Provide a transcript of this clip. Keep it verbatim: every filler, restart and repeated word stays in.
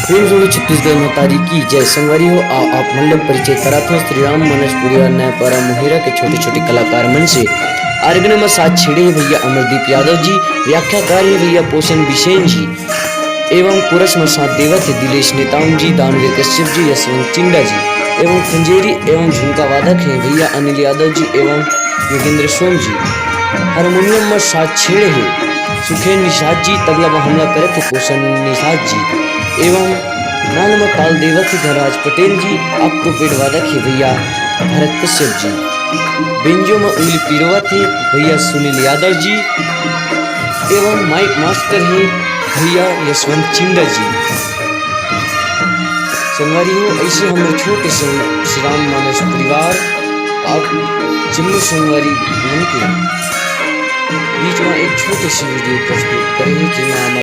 प्रेम जोड़ो छत्तीसगढ़ महतारी की जय। संगवारी हो, आ, आप मन ला परिचय करात हो श्री राम मानस पुरिया नयापारा मोहेरा के छोटे-छोटे कलाकार मन से। आरगना म साथ छेड़े हे भैया अमरदीप यादव जी, व्याख्याकार हे भैया पोषण बिसेन जी, एवं कोरस म साथ देवत हे दिलेश नेताम जी, दानवीर कश्यप जी, यशवंत चिंडा जी, एवं खंजेरी एवं झुमका वादक हे भैया अनिल यादव जी एवं योगेंद्र सोम जी। हारमोनियम म साथ छेड़े हे सुखेन निषाद जी, तबला म हमला करत हे पोषण निषाद जी, एवं नाल म ताल देवत हे धनराज पटेल जी, octopad वादक हे भैया भरत कश्यप जी, बेंजो म उंगली पिरोवत हे भैया सुनील यादव जी, एवं माइक मास्टर हे भैया यशवंत चिंडा जी। संगवारी हो, ऐसे हमर छोटे से श्री राम मानस परिवार आप जम्मो संगवारी मन के बीच में एक छोटे से वीडियो प्रस्तुत करे हे, जेमा आप